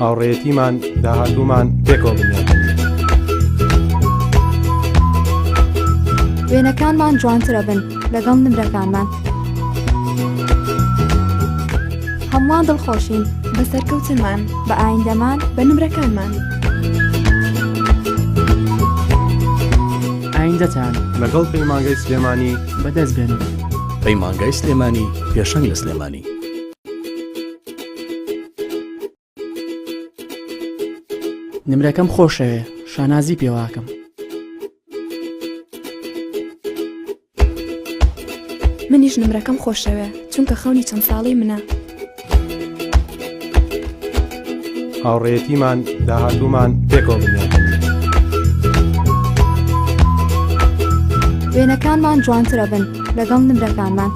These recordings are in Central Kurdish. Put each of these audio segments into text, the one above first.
هاوڕێیەتیمان داهاتوومان پێکەوە بنیات دەنێین. وێنەکانمان جوانترەبن لەگەڵ نمرەکانمان. هەمووان دڵخۆشین بە سەرکەوتنمان، بە ئایندەمان، بە نمرەکانمان. ئایندەتان لەگەڵ پەیمانگای سلێمانی بەدەست بێنن. پەیمانگای سلێمانی پێشەنگ لە سلێمانی. نمرەکەم خۆشەوێ شانازی پێواکەم. منیش نمرەکەم خۆشەوێ چونکە خەونی چەند ساڵەی منە. هاوڕێیەتیمان داهاتوومان پێکەوە بنیات دەنێین. وێنەکانمان جوانترەبن لەگەڵ نمرەکانمان.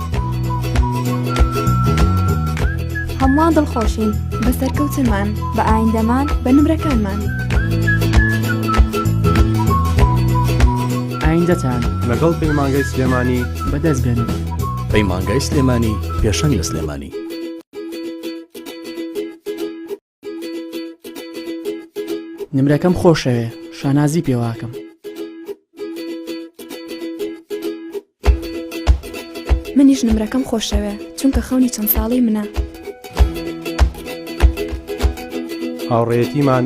هەمووان دڵخۆشین بە سەرکەوتنمان، بە ئایندەمان، بە نمرەکانمان. ئایندەتان لەگەڵ پەیمانگای سلێمانی بەدەست بێنن. پەیمانگای سلێمانی پێشەنگ لە سلێمانی. نمرەکەم خۆشەوێ شانازی پێواکەم. منیش نمرەکەم خۆشەوێ چونکە خەونی چەند ساڵەی منە. هاوڕێیەتیمان.